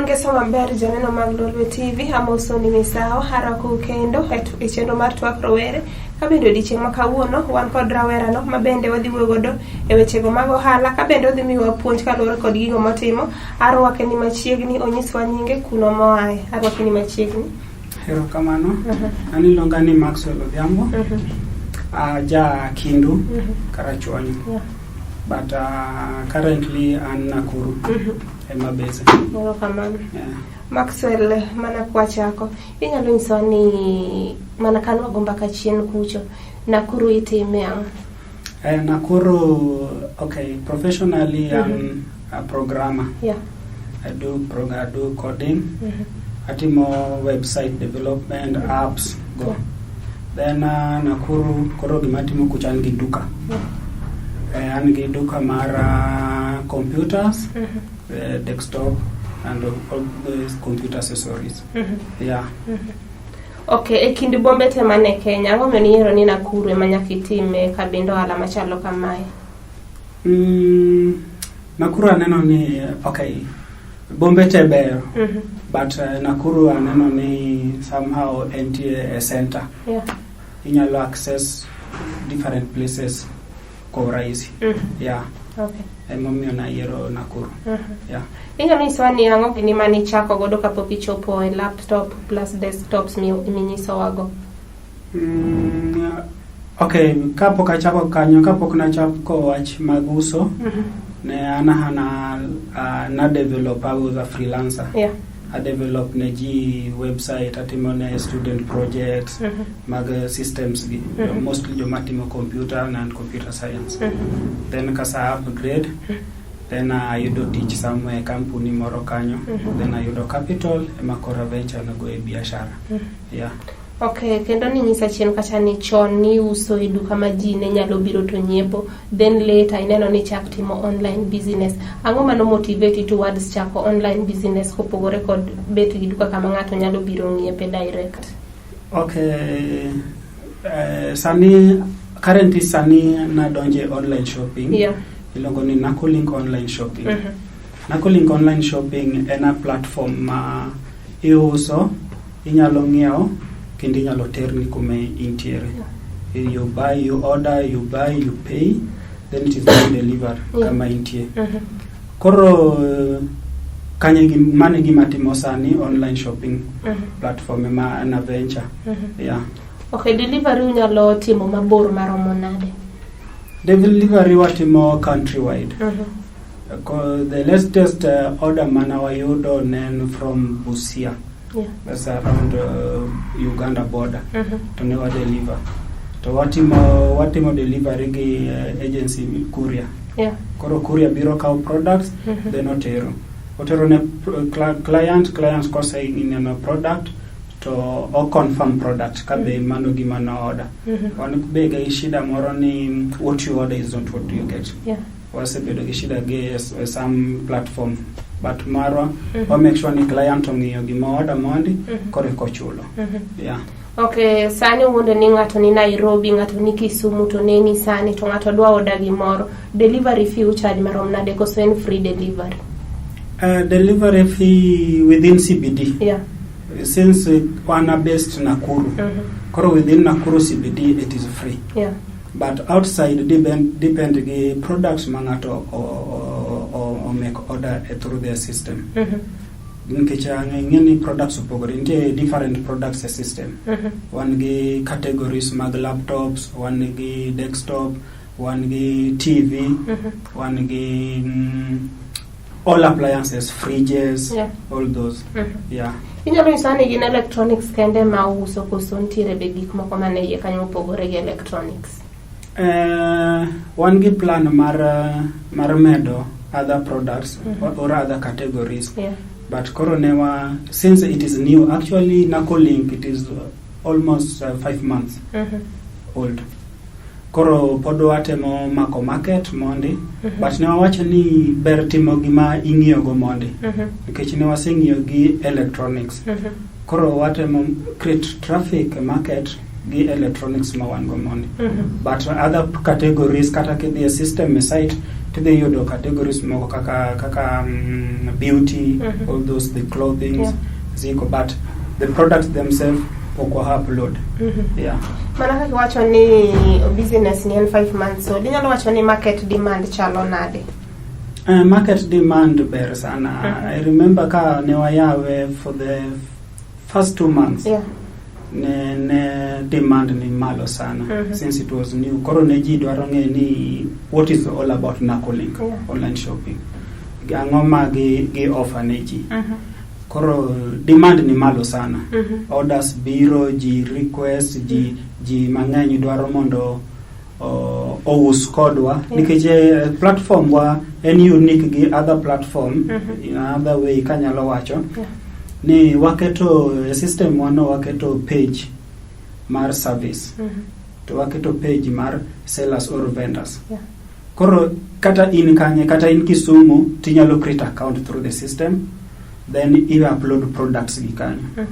Ngeso maber joneno mag Lolwe TV, amoso ni misawa arwakou kendo e chenro mar twak rowere. Kabende odiochieng' ma kawuono wan kod rawerano ma bende wadhi wuoyo godo e wechego mag ohala, kabende odhi miyowa puonj kaluwore kod gigo motimo. Arwake ni machiegni, onyiswa nyinge kuno moaye. Arwake ni machiegni. Erokamano. An iluonga ni Maxwell Odhiambo. Aja Kindu, Karachuonyo. But currently an Nakuru ema base. Erokamano. Yeah. Maxwell, mana kwachako, inyalo nyisowa ni mana ka nwago mbaka chien kucho, Nakuru itime ang'o? Nakuru, okay, professionally I'm a programmer. I do coding. Atimo website development, apps, go. Then Nakuru, koro gima atimo kucha an gi duka. An gi duka mar computers, desktop and all those computer accessories. Yeah. Okay, e kind bombe te mane Kenya, ang'o momiyo niyiero ni Nakuru ema nyaka itime kabind ohala machalo kamae? Nakuru aneno ni, okay, bombe te beyo, but Nakuru aneno ni somehow entie e center. Inyalo access different places kwa urahisi. Yeah. Emomiyo nayiero Nakuru. Yeah. Inyalo nyisowa ni ang'o gini manichako godo kapok ichopo e laptop plus desktops minyisowago? Okay, kapok achako kanyo, kapok nachako wach mag uso, ne an ahana na develop, I was a freelancer. I develop ne ji website, atimo ne student projects mag systems gi, mostly joma timo computer and computer science. Then kasa upgrade, then ayudo tich somewhere, kampuni moro kanyo, then ayudo capital ema koro venture nago e biashara. Yeah. Okay, kendo ninyisa chien kacha ni chon niuso e duka ma ji ne nyalo biro to nyiepo, then later ineno ni chak timo online business. Ang'o mano motivate towards chako online business kopogore kod bet gi duka kama ng'ato nyalo biro ng'iepe direct? Okay, sani currently sani nadonje online shopping. Iluongo ni Nakulink online shopping. Nakulink online shopping en a platform ma iuso, inyalo ng'iewo kendo inyalo terni kuma intiere. You buy, you order, you buy, you pay, then it is being delivered kama intie. Koro kanye mano e gima timo sani, online shopping platform ema an a venture. Yeah. Okay, delivery unyalo timo mabor maromo nade? Delivery watimo countrywide. The latest order mana wayudo ne en from Busia. That's around Uganda border. To ne wa deliver. To watimo delivery gi agency courier. Koro courier biro kawo products, then otero. Otero ne client, client kose ineno product to o confirm product ka be mano gima no order. Wan be gi shida moro ni what you order is not what you get. Wasebedo gi shida gi some platform, but marwa wa make sure ni client ong'iyo gima order mondi koro eka ochulo. Yeah. Okay, sani wuondo ni ng'ato ni Nairobi, ng'ato ni Kisumu to neni sani to ng'ato dwa order gimoro. Delivery fee ucharge marom nade koso en free delivery? Delivery fee within CBD. Since wan are based Nakuru. Koro within Nakuru CBD it is free. But outside depend gi products ma ng'ato o make order through their system. Nikech ang'e ni products opogore, nitie different products e system. Wan gi categories mag laptops, wan gi desktop, wan gi TV, wan gi all appliances, fridges, all those. Yeah. Inyalo nyisowa ni gin electronics kende ma uso koso nitiere be gik moko mane iye kanyo mopogore gi electronics? Wan gi plan mar medo other products or other categories. But koro ne wa, since it is new, actually Nakulink, it is almost 5 months old. Koro pod watemo mako market mondi, but ne wawacho ni ber timo gima ing'iyo go mondi. Nikech ne waseng'iyo gi electronics. Koro watemo create traffic e market gi electronics ma wan go mondi. But other categories, kata kidhi e system e site, Tidhi yudo categories moko kaka beauty, all those, the clothing, ziko, but the products themselves pok wa upload. Yeah. Mana kaka iwacho ni business ni en 5 months old, inyalo wacho ni market demand chalo nade? Market demand ber sana. I remember ka ne wayawe for the first 2 months, ne demand ni malo sana, since it was new. Koro ne ji dwaro ng'e ni what is all about Nakulink online shopping, ang'o ma gi offer ne ji. Koro demand ni malo sana. Orders biro, ji request, ji mang'eny dwaro mondo ous kodwa, nikech platform wa en unique gi other platform in another way kanyalo wacho ni waketo e system wano, waketo page mar service, to waketo page mar sellers or vendors. Koro kata in kanye, kata in Kisumu, tinyalo create account through the system, then i upload products gi kanyo,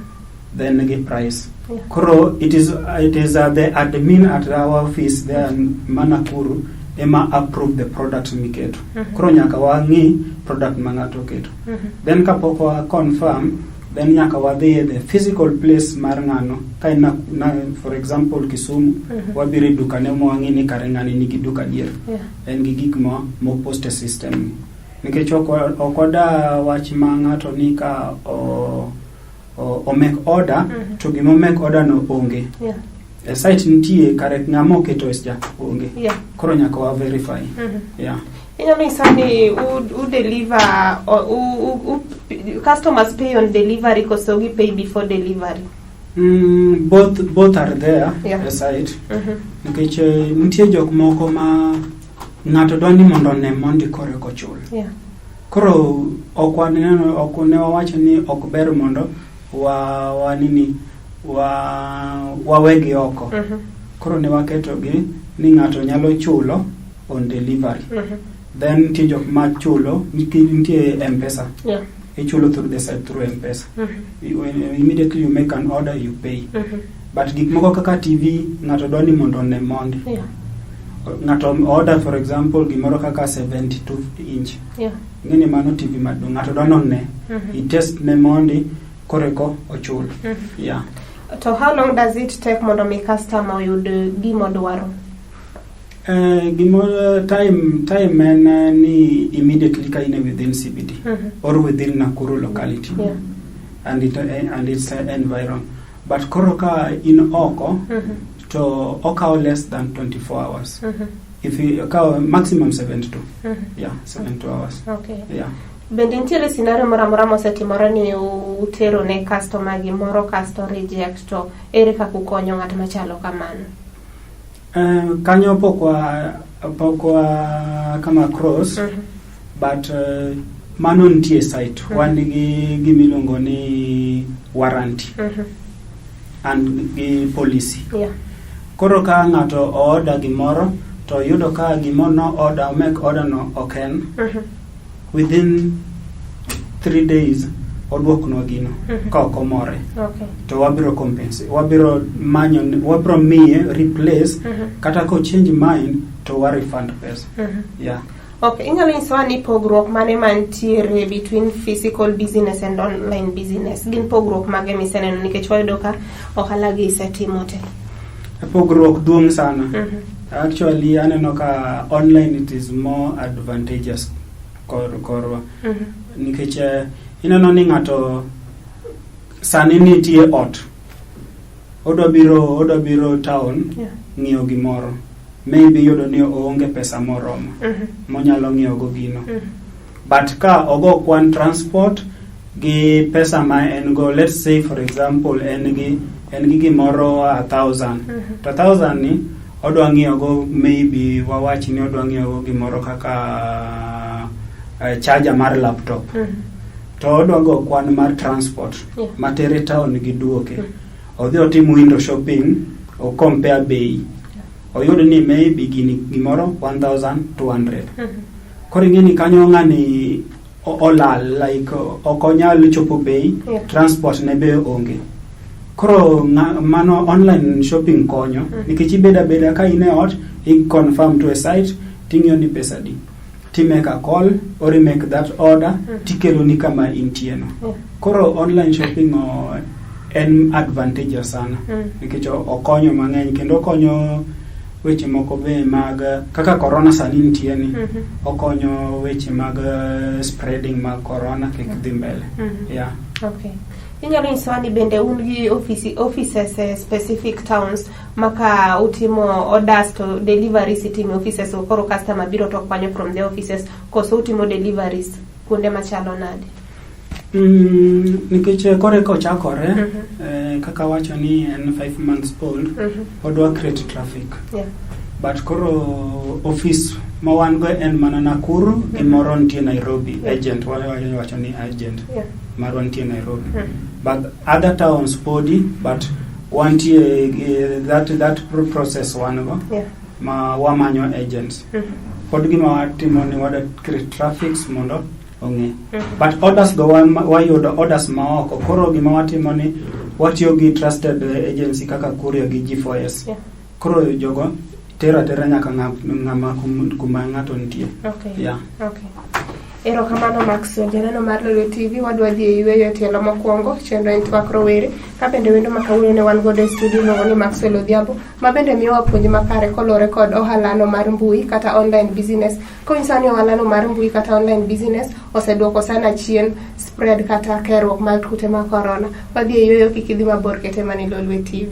then gi price. Koro it is the admin at our office there in Nakuru ema approve the product miketo. Koro nyaka wang'i product ma ng'ato oketo, then kapok wa confirm, then nyaka wadhi e the physical place mar ng'ano ka en na, for example, Kisumu, wabiro e duka ne mwang'i ni kare ng'ani nigi duka dier, en gi gik mo mopost e system ni, nikech ok wada wach ma ng'ato ni ka o make order, to gima make order no onge e site, nitie kare ng'ama oketo ja onge. Koro nyaka wa verify. Yeah. Inyalo nyisa ni u deliver o, u, customers pay on delivery koso gi pay before delivery? Both are there e site, nikech nitie jok moko ma ng'ato dwa ni mondo one mondi kore kochul. Koro ok waneno, ok ne wawacho ni ok ber mondo wa nini wa wawegi oko. Koro ne waketo gi ni ng'ato nyalo chulo on delivery. Then nitie jok ma chulo nitie M-Pesa. Ichulo through the site, through M-Pesa. Immediately you make an order, you pay. But gik moko kaka TV, ng'ato dwa ni mondo one mondi. Ng'ato order, for example, gimoro kaka 72 inch. Ing'eni mano TV maduong', ng'ato dwa none. I test ne mondi koreko ochul. Yeah. To how long does it take mondo mi customer oyud gima odwaro? Gimoro time en ni immediately ka in within CBD or within Nakuru locality and its environ. But koro ka in oko, to okawo less than 24 hours. If you okawo maximum 72. Yeah, 72 hours. Yeah. Bende nitiere scenario moro amora mosetimore ni utero ne customer gimoro kasto reject, to ere kaka ukonyo ng'at machalo kamano? Kanyo pok wa come across, but mano nitie site. Wan gi gimiluongo ni warranty and gi policy. Koro ka ng'ato order gimoro to yudo ka gimo no order make order no ok en, within 3 days oduoknwa gino ka ok omore, to wabiro compensate, wabiro manyo, wabiro miye replace, kata ko change mind to wa refund pesa. Yeah. Okay, inyalo nyisowa ni pogruok mane mantiere between physical business and online business? Gin pogruok mage miseneno, nikech wayudo ka ohala gi isetimo te? Pogruok duong' sana. Actually, aneno ka online it is more advantageous korwa, nikech ineno ni ng'ato sani nitie ot, odwa biro town ng'iewo gimoro, maybe iyudo ni oonge pesa moromo monyalo ng'iewo go gino. But ka ogo kwan transport gi pesa ma en go, let's say, for example, en gi gimoro 1,000, to 1,000 ni odwa ng'iewo go, maybe wawach ni odwa ng'iewo go gimoro kaka charger mar laptop, to odwa go kwan mar transport matere town gi duoke. Odhi otim window shopping, o compare bei, oyud ni maybe gini gimoro 1200. Koro ing'e ni kanyo ng'ani olal, like ok onyal chopo bei, transport ne be onge. Koro mano online shopping konyo, nikech ibedo abeda ka in e ot, i confirm to a site, ting'iyo ni pesa di. Ti make a call or you make that order tikeloni kama intie no. Koro online shopping en advantageous sana nikech okonyo mang'eny kendo okonyo weche moko be mag kaka corona sani nitie ni okonyo weche mag spreading mag corona kik dhi mbele. Yeah. Okay. Inyalo nyisowa ni bende un gi offices e specific towns ma ka utimo orders to deliveries itimo e offices go, koro customer biro to kwanyo from the offices, koso utimo deliveries kuonde machalo nade? Nikech koro eka ochakore, kaka wacho ni en 5 months old, pod wa create traffic. But koro office ma wan go en mana Nakuru gi moro nitie Nairobi. Agent wacho ni agent marwa nitie Nairobi. But other towns podi, but wantie that process wan go ma wamanyo agents. Pod gima watimo ni wada create traffics mondo ong'e. But orders go wayudo orders ma oko. Koro gima watimo ni watiyo gi trusted agency kaka courier gi G4S. Koro jogo tero atera nyaka ng'ama kuma ng'ato nitie. Yeah. Okay. Erokamano Maxwell, janeno mar Lolwe TV, wadwa dhi e yueyo e tielo mokwongo, chenro en twak rowere, ka bende wendo ma kawuono ne wan godo e studio iluongo ni Maxwell Odhiambo, ma bende miyowa puonj makare kolore kod ohalano mar mbui kata online business. Konyisowa ni ohalano mar mbui kata online business oseduoko sana chien spread kata kerruok mar kute mag corona. Wadhi e yueyo, kik idhi mabor, kete mana e Lolwe TV.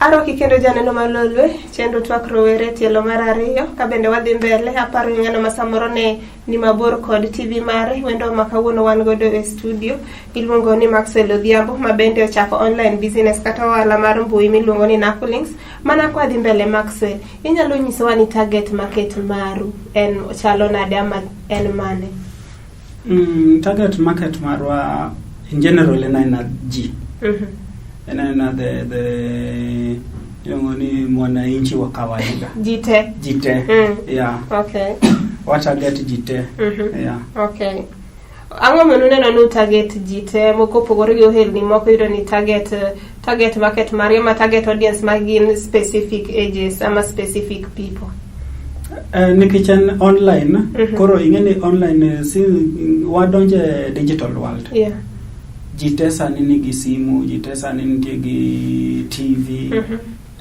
Arwaki kendo janeno mar Lolwe, chenro twak rowere tielo mar ariyo, ka bende wadhi mbele, aparo ni ng'ano ma samoro ne ni mabor kod TV mare, wendo ma kawuono wan godo e studio, iluongo ni Maxwell Odhiambo, ma bende ochako online business kata ohala mar mbui miluongo ni Nakulinks. Mana kwa dhi mbele Maxwell, inyalo nyisowa ni target market maru en chalo nade ama en mane? Target market marwa in general en aena ji. En aena the iluongo ni mwananchi wa kawaida. Ji te. Ji te. Yeah. Wa target ji te. Yeah. Okay. Ang'o momiyo uneno ni target ji te moko opogore gi ohelni moko iyudo ni target market margi ama target audience ma gin specific ages ama specific people? Nikech en online, koro ing'e ni online si wadonjo e digital world. Ji te sani nigi simu, ji te sani nitie gi TV,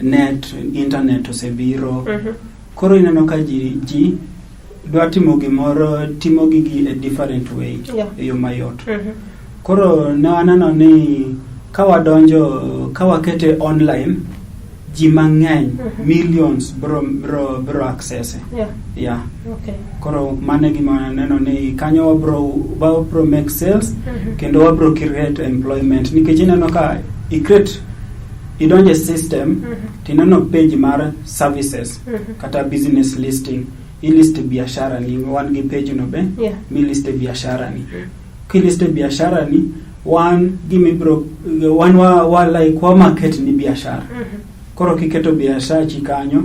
net, internet osebiro. Koro ineno ka ji dwa timo gimoro, timo gigi e different way, e yo mayot. Koro ne waneno ni ka wadonjo, ka wakete online, ji mang'eny, millions bro access. Yeah. Koro mano e gima waneno ni kanyo wabro make sales kendo wabro create employment nikech ineno ka i create idonjo e system tineno page mar services kata business listing, ilist biashara ni, wan gi page no be miliste biashara ni. Kiliste biashara ni, wan gimibro wan wa like wa market ni biashara. Koro kiketo biashara chi kanyo,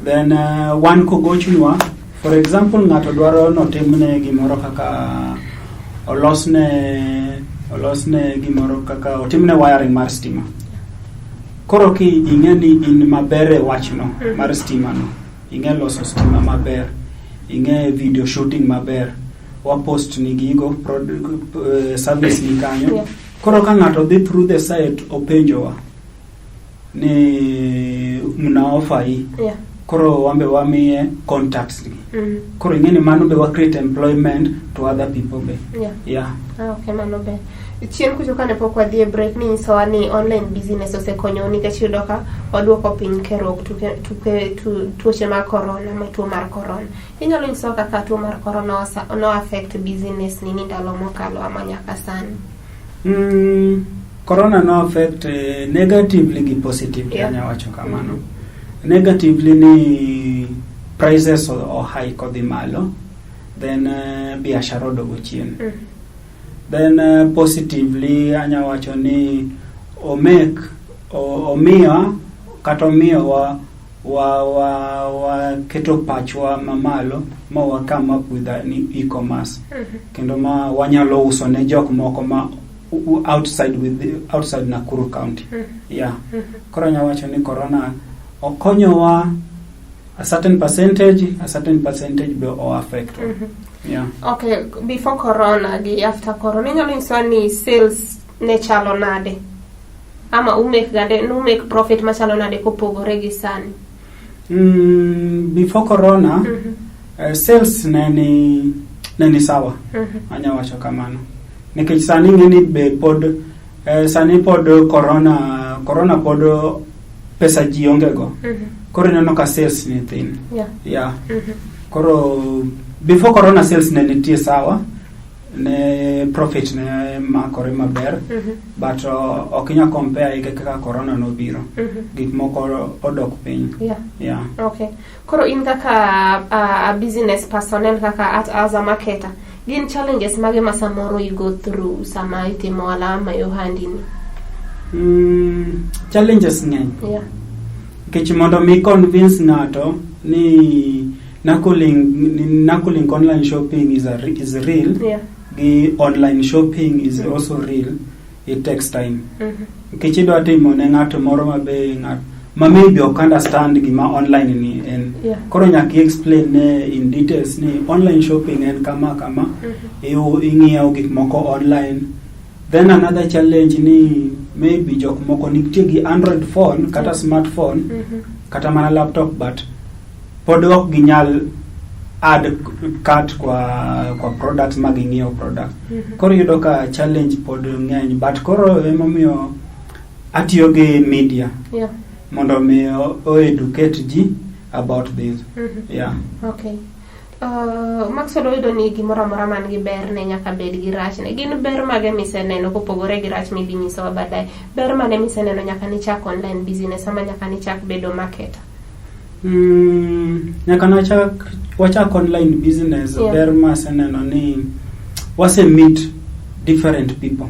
then wan kogochwa, for example, ng'ato dwaro notimne gimoro kaka olosne gimoro kaka otimne wiring mar stima. Koro ki ing'e ni in maber e wachno mar stima no, ing'e loso stima maber, ing'e video shooting maber, wa post ni gigo service ni kanyo. Koro ka ng'ato dhi through the site openjowa ni mna offer hii, koro wambe wamiye contacts gi. Koro ing'e ni mano be wa create employment to other people be. Yeah. Ah, okay, mano ber. Chien kucho kane pok wadhi e break ninyisowa ni online business osekonyou nikech iyudo ka oduoko piny kerruok tuoche mag corona ma tuo mar corona. Inyalo nyisowa kaka tuo mar corona no affect business ni ndalo mokalo ama nyaka sani? Corona no affect negatively gi positively. Anya wacho kamano. Negatively ni prices o high kodhi malo, then biashara odogo chien. Then positively anya wacho ni omek omiyo kata omiyo wa keto pachwa mamalo ma wa come up with an e-commerce kendo ma wanyalo uso ne jok moko ma outside Nakuru County. Yeah. Koro anya wacho ni corona okonyowa a certain percentage, a certain percentage be o affect. Yeah. Okay, before corona gi after corona, inyalo nyisowa ni sales ne chalo nade? Ama umake gande, numake profit machalo nade kopogore gi sani? Before corona, sales ne ni sawa. Anya wacho kamano. Nikech sani ing'e ni be pod sani pod corona pod pesa ji onge go. Koro ineno ka sales ni thin. Yeah. Koro before corona sales ne nitie sawa, ne profit ne makore maber, but ok inyal compare gi kaka corona nobiro. Gik moko odok piny. Yeah. Okay. Koro in kaka a business personnel, kaka as a marketer, gin challenges mage ma samoro you go through sama itimo ohala ma ohandi ni? Challenges ng'eny. Nikech mondo mi convince ng'ato ni Nakulink online shopping is real, gi online shopping is also real, it takes time. Nikech idwa timo ne ng'ato moro ma be ng'at ma maybe ok understand gima online ni en. Koro nyaka i explain ne in details ni online shopping en kama kama, ing'iewo gik moko online. Then another challenge ni maybe jok moko nitie gi Android phone kata smartphone kata mana laptop, but pod ok ginyal add cart kwa products ma ging'iewo product. Koro iyudo ka challenge pod ng'eny, but koro emomiyo atiyo gi media mondo mi o educate ji about this. Yeah. Okay. Maxwell, oyudo ni gimoro amora man gi berne nyaka bed gi rachne. Gin ber mage miseneno kopogore gi rach midhi nyisowa baadaye? Ber mane miseneno nyaka nichak online business ama nyaka nichak bedo marketer? Nyaka nachak wachak online business, ber maseneno ni wase meet different people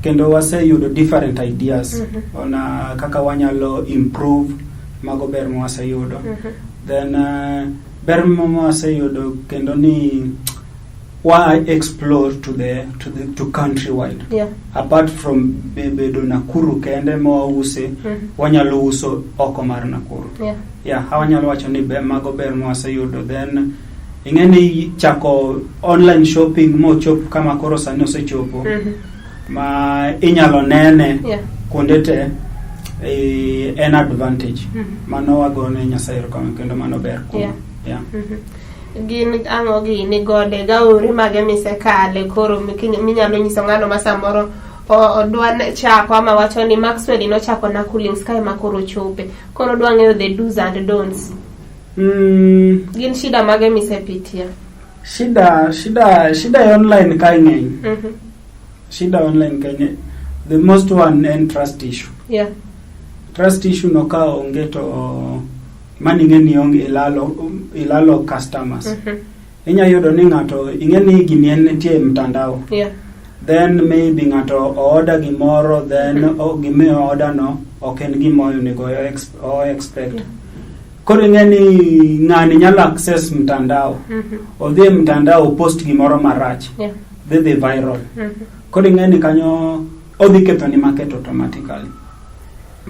kendo waseyudo different ideas ona kaka wanyalo improve. Mago ber ma waseyudo. Then ber ma waseyudo kendo ni wa explore to country wide, apart from bedo Nakuru kende ma wause. Wanyalo uso oko mar Nakuru. Yeah, wanyalo wacho ni mago ber ma waseyudo. Then ing'e ni chako online shopping mochop kama koro sani osechopo ma inyalo nene kuonde te, en advantage. Mano wagone Nyasaye erokamano kendo mano ber kuom. Yeah. Gin ang'o gini gode gaore mage misekale koro minyalo nyiso ng'ano ma samoro odwa chako ama wacho ni Maxwell nochako Nakulinks kae ma koro chope koro odwa ng'eyo the do's and don'ts? Gin shida mage misepitia? Shida e online kae ng'eny. Shida online kae ng'eny. The most one en trust issue. Trust issue no ka onge to mani ing'e ni onge ilalo customers. Inya yudo ni ng'ato ing'e ni gini en nitie e mtandao, then maybe ng'ato order gimoro, then gima order no ok en gima onego o expect. Koro ing'e ni ng'ani nyalo access mtandao, odhi e mtandao post gimoro marach, dhi viral. Koro ing'e ni kanyo odhi ketho ni market automatically.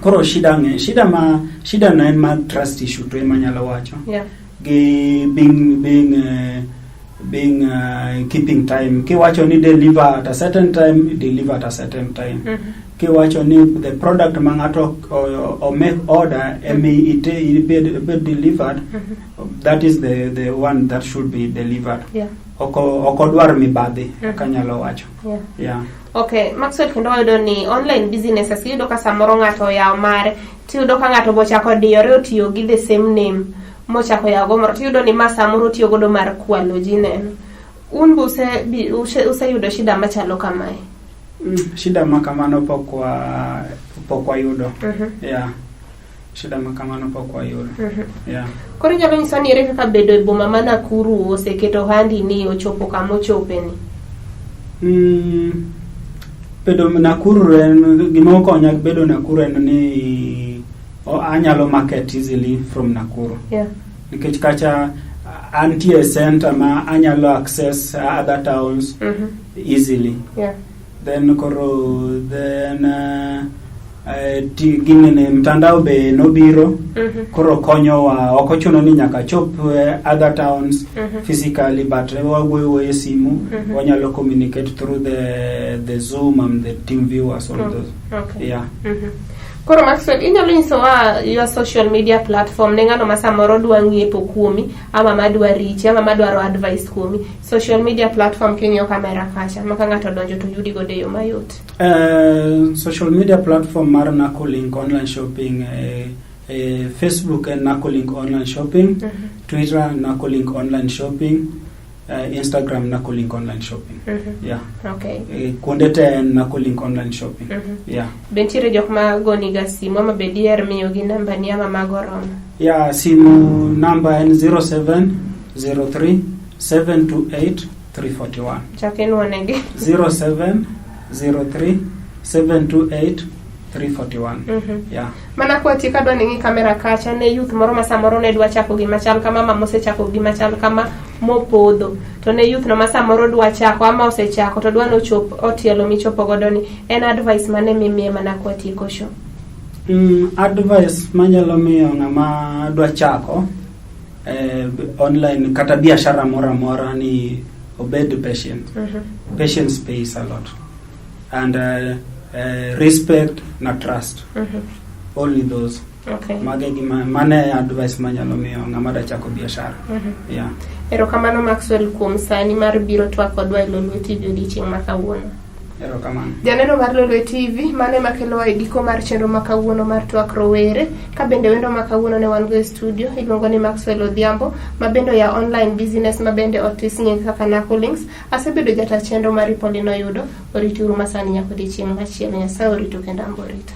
Koro shida ng'e shida ma shida no en mar trust issue to ema nyalo wacho gi being keeping time. Kiwacho ni deliver at a certain time, deliver at a certain time. Kiwacho ni the product ma ng'ato o make order emi ite ibed delivered, that is the one that should be delivered. Ok odwar mibadhi, kanyalo wacho. Yeah. Okay, Maxwell, kendo wayudo ni online businesses, iyudo ka samoro ng'ato oyawo mare, tiyudo ka ng'ato bochako diyore otiyo gi the same name mochako yawo go moro, tiyudo ni ma samoro otiyo godo mar kwalo ji neno. Un be useyudo shida machalo kamae? Shida ma kamano pok wayudo. Yeah. Shida ma kamano pok wayudo. Yeah. Koro inyalo nyisa ni ere kaka bedo e boma ma Nakuru oseketo ohandi ni ochopo kama ochope ni? Bedo Nakuru en gima okonya bedo Nakuru en ni anyalo market easily from Nakuru. Nikech kacha antie e center ma anyalo access other towns easily. Then koro then ginene mtandao be nobiro. Koro konyowa ok ochuno ni nyaka chop other towns physically, but wawuoyo wuoyo e simu. Wanyalo communicate through the Zoom and the team viewers, all those. Yeah. Koro Maxwell, inyalo nyisowa your social media platform ne ng'ano ma samoro dwa ng'iepo kuomi ama madwa richi ama madwaro advice kuomi. Social media platform king'iyo kamera kacha ma ka ng'ato odonjo to yudi godo e yo mayot. Social media platform mar Nakulink online shopping, Facebook en Nakulink online shopping, Twitter Nakulink online shopping, Instagram Nakulink online shopping. Yeah. Kuonde te en Nakulink online shopping. Yeah. Be nitiere jok ma goniga simu ama be diher miyogi namba ni ama mago oromo? Yeah, simu namba en 0703 728 341. Chak inuonegi. 0703 728 341. Yeah. Mana kwatieko, adwa ni ng'i kamera kacha ne youth moro ma samoro ne dwa chako gima chal kama ama mosechako gima chal kama mopodho, to ne youth no ma samoro dwa chako ama osechako to dwa nochop otielo michopo godo ni, en advice mane mimiye mana kwatieko show? Advice manyalo miyo ng'ama dwa chako online kata biashara moro amora ni obed patient. Patience pays a lot. And respect na trust. Only those. Mage gima mane advice manyalo miyo ng'ama dwa chako biashara. Yeah. Erokamano Maxwell kuom sani mar biro twak kodwa e Lolwe TV odiochieng' ma kawuono. Erokamano. Janeno mar Lolwe TV, mano ema kelowa e giko mar chenro ma kawuono mar twak rowere. Ka bende wendo ma kawuono ne wan go e studio iluongo ni Maxwell Odhiambo, ma bende oya online business ma bende otis nying kaka Nakulinks. Asebedo jata chenro mari Pauline Oyudo. Oritiuru masani nyaka odiochieng' machielo. Nyasaye oritu kendo an be orita.